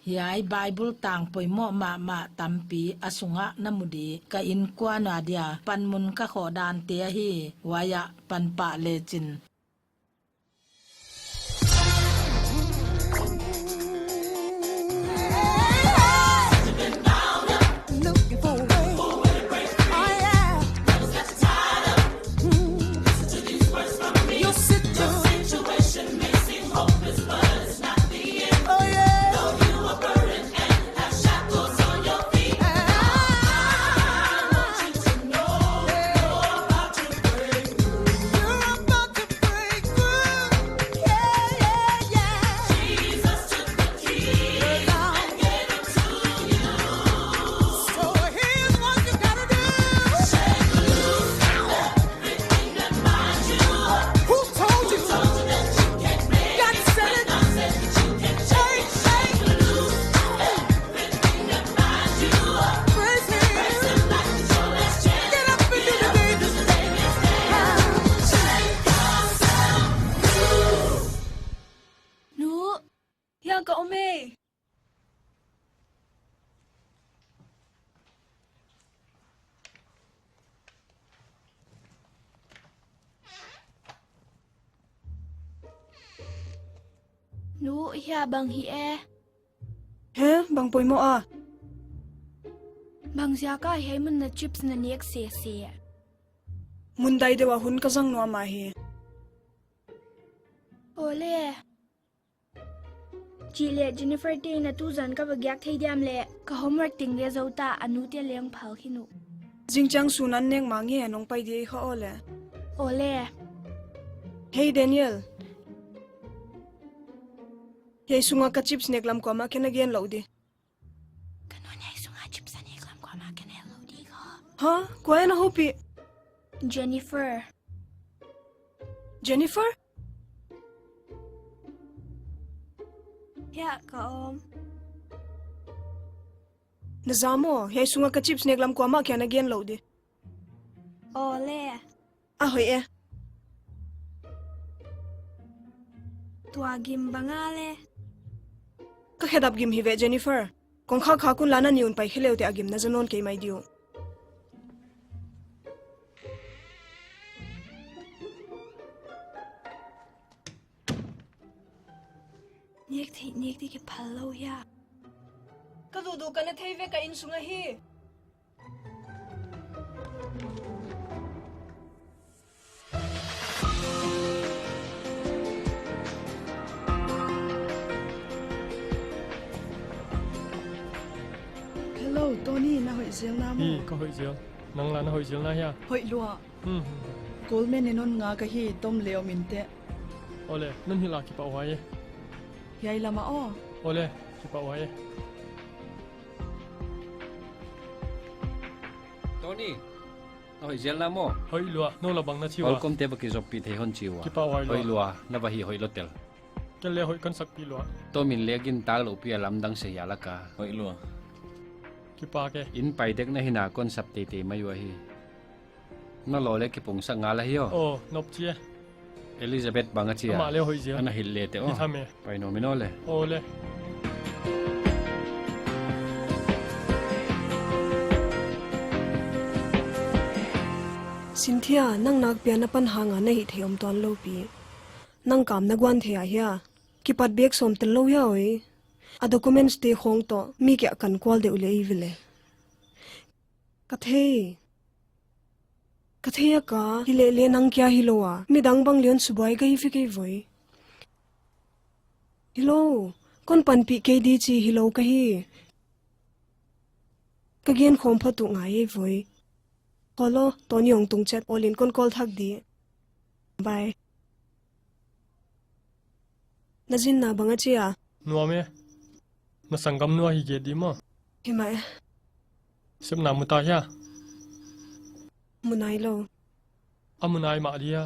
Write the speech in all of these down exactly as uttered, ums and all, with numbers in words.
Hiai Bible tang poimoh mahmah tampi a sungah na mu di. Ka innkuan a dia panmun ka khoh dante ahi, huai ah panpah lechin. Nu, hiai ka om e. Nu, hiai bang hi e. He, bang poimoh a? Bang ziak a hiai mun ah chips na nek sese? Mun dai deuh a hun ka zang nuam ahi. Aw le. Chih leh Jennifer te'n a tu zan ka va giak thei diam leh, ka homework teng leng zou ta, a nu te leng phal khin uh. Zingchiang sun an nek mang e, nong pai di ei kha aw le. Aw le. Hey Daniel. Hiai sunga ka chips nek lam kuamah khen a gen lou di. Ka nu'n hiai sunga chips a nek lam kuamah khen a gen lou di ko. Ha? Kua e na houpih? Jennifer. Jennifer? Hiai ka om. Na za maw, hiai sunga ka chips nek lam kuamah khen a gen lou di. Aw le. A hoih e. Tua gim bang a le. Ka khedap gim hi ve Jennifer. Kong khak khak un la, na ni un pai khe le uh teh a gim na za nawn kei mai di uh. Nek theih, nek theih kiphal lou hia. Ka duhduh ka na thei ve, ka inn sung ahi. Hello, Tony, na hoih zel na maw? Hi, ka hoih zel. Nang la na hoih zel na hia? Hoih lua. Hmm, hmm, hmm. Goldman in hon nga ka hi, Tom le om inteh. Aw le, non hilh a kipahhuai e. Hiai lam ah aw. Aw le, kipahhuai e. Tony, na hoih zel na maw? Hoih lua, nou la bang na chi ua? Holcomb te va kizoppih thei hon chi ua. Kipahhuai lua. Hoih lua, na va hih hoih lua tel. Ken le hoih kon sakpih lua. Tom in le gintak loupi a lamdang sei a lak a. Hoih lua. Kipak e. Inn pai dek na hi na kon sap teitei mai ua hi. Na lou le kipungsak ngal ahi aw. Aw, nop chi e. Elizabeth bang a chi a? Amah le hoih zel. Ana hilh le teh aw. Hi tham e. Pai nuam in aw le. Aw le. Cynthia, nang nakpi a na pan hang a na hihtheih om tuan lou pi. Nang kam na guan thei a hia? Kipat bek sawm tel lou hia oi. A documents te khong toh mi kia kan kual deuh le i ve le. Ka thei. Ka thei a ka, hi leh le nang kia hilou a. Midang bang lian subuai ka hi ve kei voi. Hilou, kon panpih kei di chi hilou ka hi. Ka gen khawm phot uh ngai e voi. Khaw lou, Tony hong tung chet, awl in kon call thak di. Bye. Na zin na bang a chi a? Nuam e. Na sanggam nu ahi kei di maw? Hi mah e. Sepna mu ta hia? Mu nai lou. A mu nai mah dia.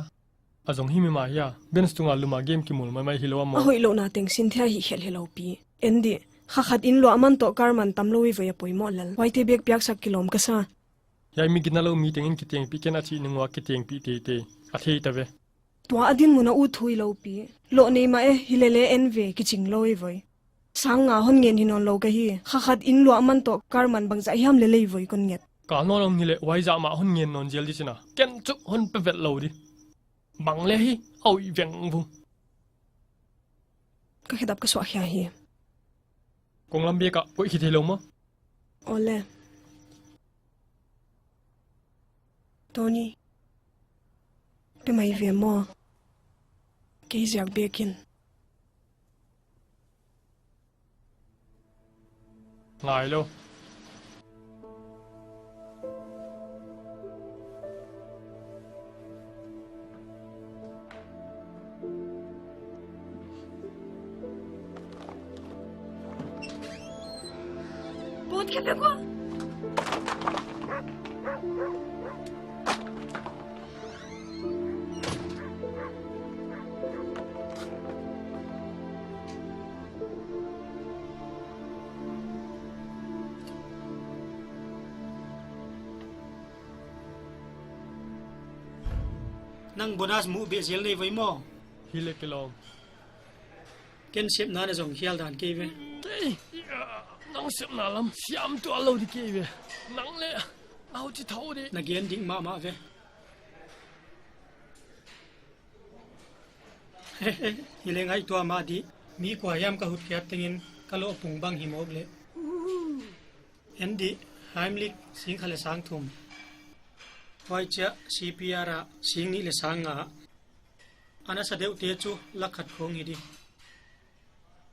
A zong hi mi mah hia? Bench tunga lum a game kimul maimai hilou a maw? A hoih louhna teng Cynthia hih khelh hilou pi. En di. Kha khat inn luah man toh car man tam lou i voi a poimoh lel. Huaite bek piaksak kilawm ka sa. Hiai mi ginalou mi tengin kitengpih ken a chih ning ua kitengpih teitei. A thei ta ve. Tua a dinmun a ut thu i lou pi. Loh nei mah e, hi leh le en ve, kiching lou i voi. Sang nga hon ngen hi nawn lou ka hi. Kha khat in luah man toh kar man bangzah hiam lelei voi kon nget. Ka nawn lou hileh huaizah mah hon ngen nawn zel di china. Ken chu hon pe vet lou di. Bang le hi, a uih vengvung. Ka khedap ka suah khia hi. Konglam bek ah koih khit theilou maw? Awle. Tony. Pe mai ve maw? Kei ziak bek in. Ngai lou. Nang bonus mu beh zel nei voi maw? Hileh kilawm. Ken sepna na zong khial dan kei ve. Kei, nang sepna lam siam tuah lou di kei ve. Nang le, nau chi thou di. Na gen ding mahmah ve. Hileh ngaihtuah mah di. Mi kua hiam ka hutkhiat tengin ka lohpung bang hi mawk leh. En di, Heimlich sing khat leh sang thum. Huaichiah C P R ah sing nih leh sang nga. A nasa deuhte chu lak khat khong hi di.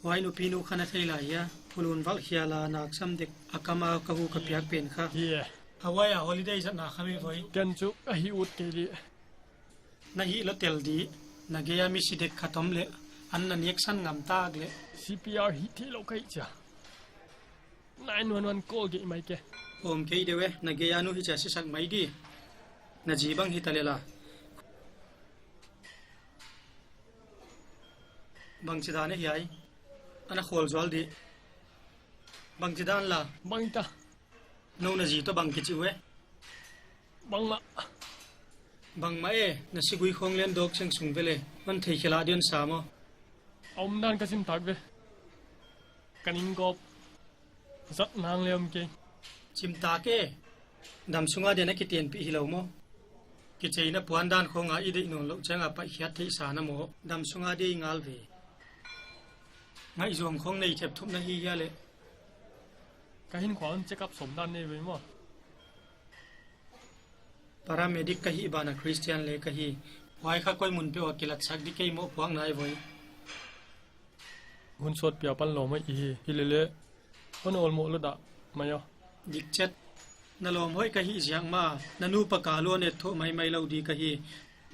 Huai nupi nu kha na thei lai hia, phulun valh khial a naksam dek a kam a ka hu ka piak pen kha. Yeah. A huai a holiday zatna kha mi voi. Ken chu ka hih ut kei di. Na hih lou tel di, na gei a mi si dek khat om leh, an na neksan ngam tak leh. C P R hih theilou ka hih chia. Nine one one call gei mai ke. Om kei deuh e, na gei a nu hichia sisak mai di. Na zi bang hita leh la. Bangchidan e hiai. Ana khawl zual di. Bangchidan la. Bang ta. Nou na zi toh bang kichi uh e. Bangmah. Bangmah e, na sigui khong len dawk cheng sung vele. Hon thei khela dion sa maw. A omdan ka chim tak ve. Ka ning gawp. Zat nang le om kei. Chim tak e. Dam sunga dia na kitenpih hilou maw. Kicheina puandan khong a i deih nawn louh chiang a paihkhiat theih sa na maw. Dam sunga dia i ngal ve. Ngaihzawng khong nei thep thup na hi hia leh. Ka hinkhua un check up sawm dan nei ve maw. Paramedic ka hih banah Christian le ka hi. Huai kha koi mun peuh a kilatsak di kei maw puak nai voi. Hun sawtpi a pan lawm a i hi, hilele, hon awlmoh lou dah mai aw. Dik chet. Na lawm hoih ka hih ziak mah, na nupa ka luan et thoh maimai lou di ka hi.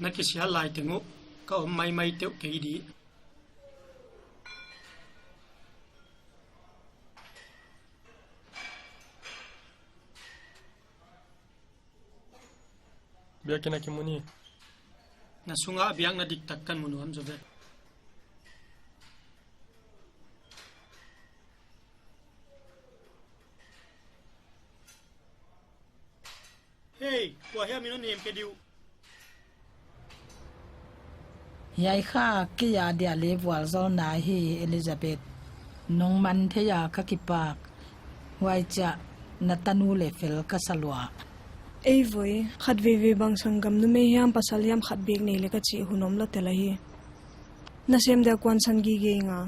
Na kisial lai teng uh, ka om maimai teuh kei di. Biakinn a kimu ni. Na sunga biakna diktak kan mu nuam zaw ve. Hei, kua hiam in hon hem kei di uh. Hiai kha kei a dia leh vualzawlna hi, Elizabeth. Nong man thei a ka kipak. Huaichiah na tanu leh fel ka sa lua. Ei voi, khatveivei bang sanggam numei hiam pasal hiam khat bek nei leh ka chih hun om lou tel ahi. Nasem dia kuan san gige nga.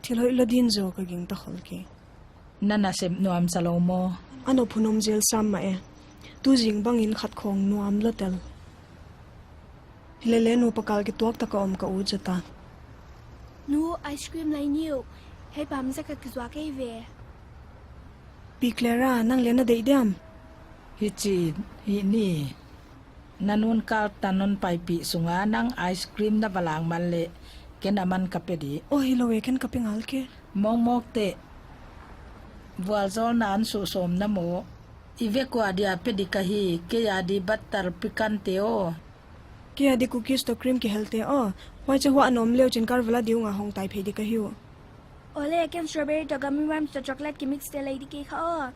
Thil hoih lou din zaw ka gingta khol kei. Na nasep nuamsa lou maw? A nop hun om zel sam mah e. Tuzing bangin khat khong nuam lou tel. Hilele nupa kal kituak taka om ka ut zata. Nu, ice cream lai ni uh. Hei pam zek a kizuak ei ve. Pi Clara, nang le na deih diam? Hichi, hih ni. Na nun kal tan hon paipih sunga nang ice cream na va lang man leh ken a man ka pe di. Aw, hilou e, ken ka pe ngal kei. Mawkmawk teh. Vualzawlna an suh sawm na maw. I vek ua dia pe di ka hi, kei a di butter pecan te aw. Kei a di cookies toh cream kihel te aw. Huaichiah huai a nuam leuchin kar vala di ung a hong tai phei di ka hi uh. Awle, ken strawberry toh gummy worms toh chocolate kimix te lei di kei kha aw.